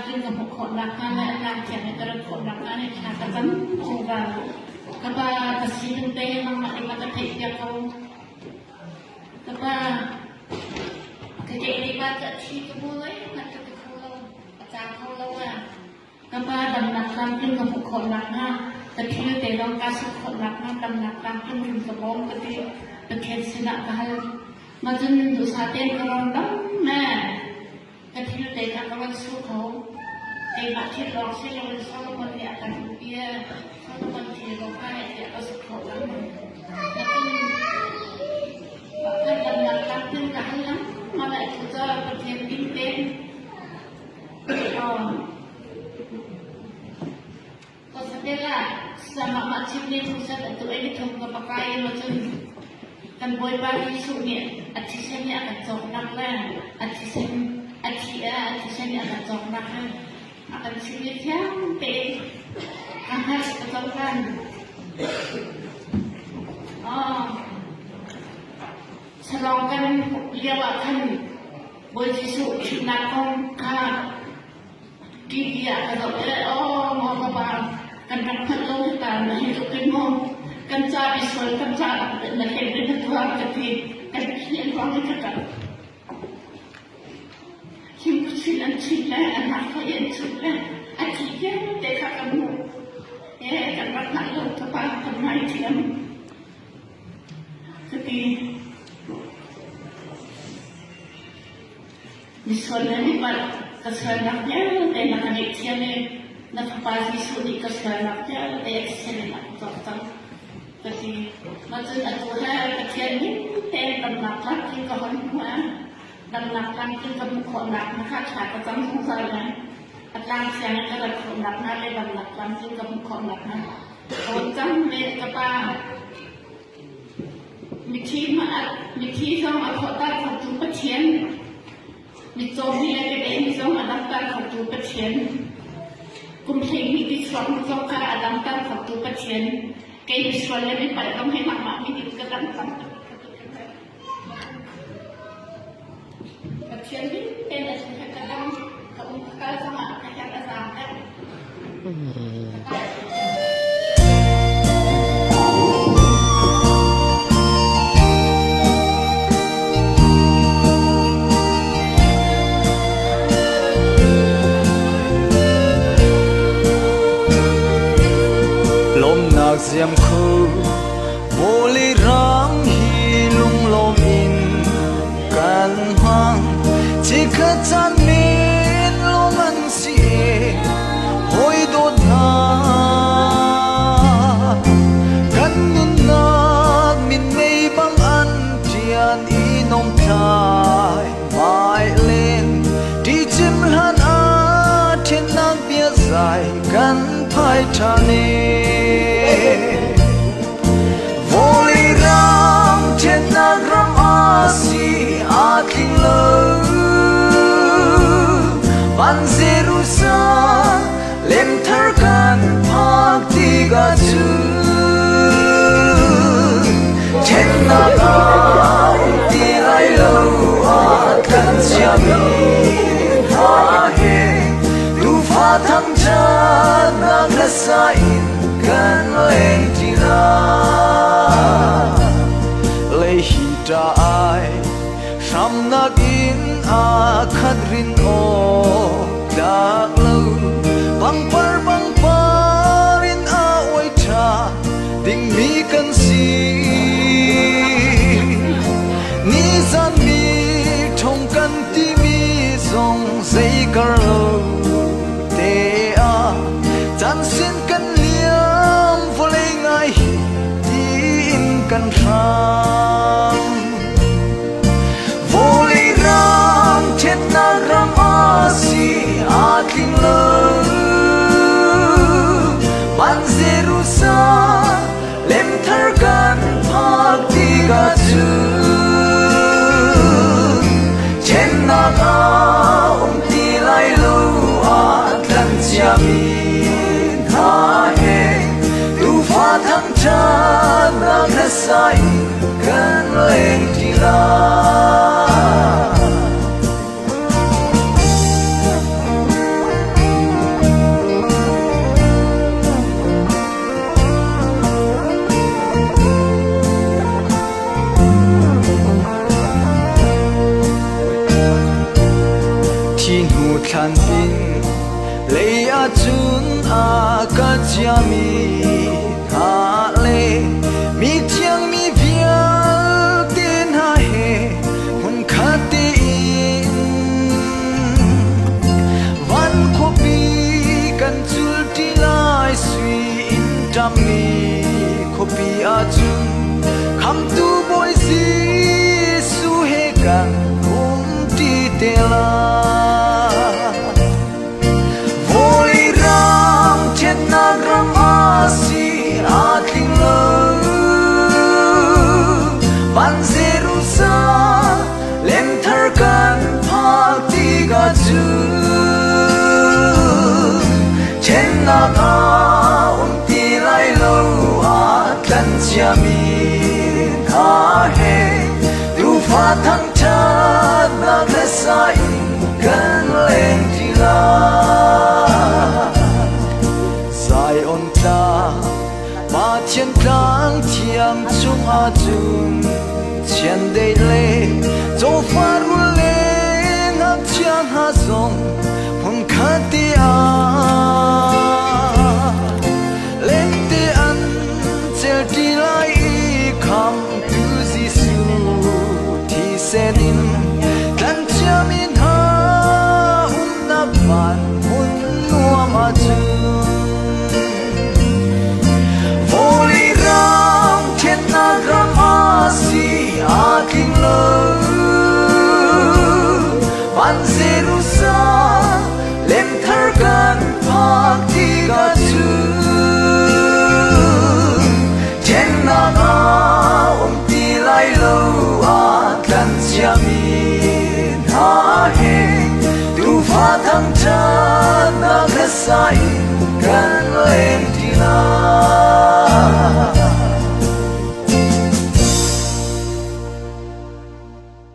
tlamtling ka hmuh khawh nakhnga le a tlamthiang in ka rat khawh nakhnga nih thla ka cam zungzal. Ka pa ka sining te nangmah nih na ka theihpiak ko. Ka pa ka kehlei pa cu a thi ka bu lai hngat ka ti kho lo, a cang kho lo ah. Ka pa damnak tlamtling ka hmuh khawh nakhnga ka thil te lawng kaa suk khawh nakhnga damnak tlamtling rin ka bawm ka ti. Pathian sinah ka hal. Mah cun duhsah tein ka ron dam me. Ka thil te kha ka van su kho. Keimah thil lawng si loin Solomon nih a kan hmuh i Solomon thil lawng kha heh tiah ka suk khawh lengmang. Nakin kan damnak tlamtling ka hal lengmang le cu cu Pathian ding tein Mah chimmi phungsan atu ei thum ka pakai i cun kan Bawipa Jesuh nih a thisen nih a kan cawknak le a thisen a thi ah a thisen nih a kan cawknak le a kan chimmi thiang tein ka hngalh ka cohlan. Salawng kan lio ah khan Bawi Jesuh thihnak kong kha TV ah ka zoh i aw maw ka pa kan rak hngalh lo hi ta na hi tluk in maw kan ca i sual kan ca na hleng in na tuar ka ti kan khi an ruang in ka ṭap. Him chin an chin le an nak kha an chut le a thi vialte kha kan hmuh. Eh kan rak hngalh lo ka pa kan ngaithiam. Cuti misual le mipalh ka sualnak vialte na ka ngaihthiam i na Fapa Jesuh nih ka sualnak vialte a thisen in a ka cawk cang ka ti. Mah cun atu he Pathian min tein damnak tlamtling ka hon hmu ah damnak tlamtling ka hmuh khawhnak na kha thla ka cam zungzal lai. A tlang siang in ka rat khawhnak hnga le damnak tlamtling ka hmuh khawhnak hnga. Kawl cang le ka pa Mithi zong a thawhter khotu Pathian, mitcaw hi le kebei zong a damter khotu Pathian, kum 12 ti chuak zong kha a damter khotu Pathian, kei misual le mipalh zong hi nangmah min in ka dam cang. Pathian min tein a chung ka dam, ka um ka kal zongah ka herh a zaang deuh. Lawmnak ziam khu Vawlei ram hi lunglawm in kan hmang. Chikkhat caan men lawng an si e, hawi dawt hna. Kan nunnak minmei bang an ṭian i nomtlai mai len. Ti cim hlan ah ṭhennak bia zai kan phai ṭhan e. Vawlei ram ṭhennak ram a si aa tling lo. Van Jerusalem thar kan phak tikah cun ṭhennak a um ti lai lo ah kan chiami hna he tuufa thangṭhatnak hlasa in kan leng ṭi lai. Lei hi ṭa ai hramnak in aa khat rin awk tlak lo pangpar pangpar in a uai ṭha dingmi kan si. Nizan mi ṭhong kan timi zong zei kar lo te ah caan sin kan liam vawlei ngai hi tiin kan hram. Vawlei ram ṭhennak ram a si aa tling lo. Van Jerusalem thar kan phak tikah cun ṭhennak a um ti lai lo ah tlan ciami hna he tuufa thangṭhatnak hlasa in kan leng ṭi lai. Thlan pin lei ahcun a ka ciami hna le mi thiangmi vialte hna he hmunkhat tein van khuapi kan cul ṭi lai. Sui in ṭammi khuapi ahcun Khamtu Bawi Jesuh he kan um ṭi te lai. Vawlei ram ṭhennak ram a si aa tling lo. Van Jerusalem thar kan phak tikah cun ṭhennak a um ti lai lo. Aa tlan ciami hna he tuufa thangṭhatnak le sa in kan leng ṭi lai. Zion tlang, Pathian tlang thiang cungah cun chiandeih le cawfa rul le ngakchia hna zong hmunkhat te ah lente an celṭi lai i Khamhtu Jesuh thisen in tlanciami hna umnak van hmun nuam ahcun vawlei ram ṭhennak ram a si aa tling lo. Van Jerusalem thar kan phak tikah cun ṭhennak a um ti lai lo. Aa tlan ciami hna he tuufa thangṭhatnak hlasa in kan leng ṭi lai.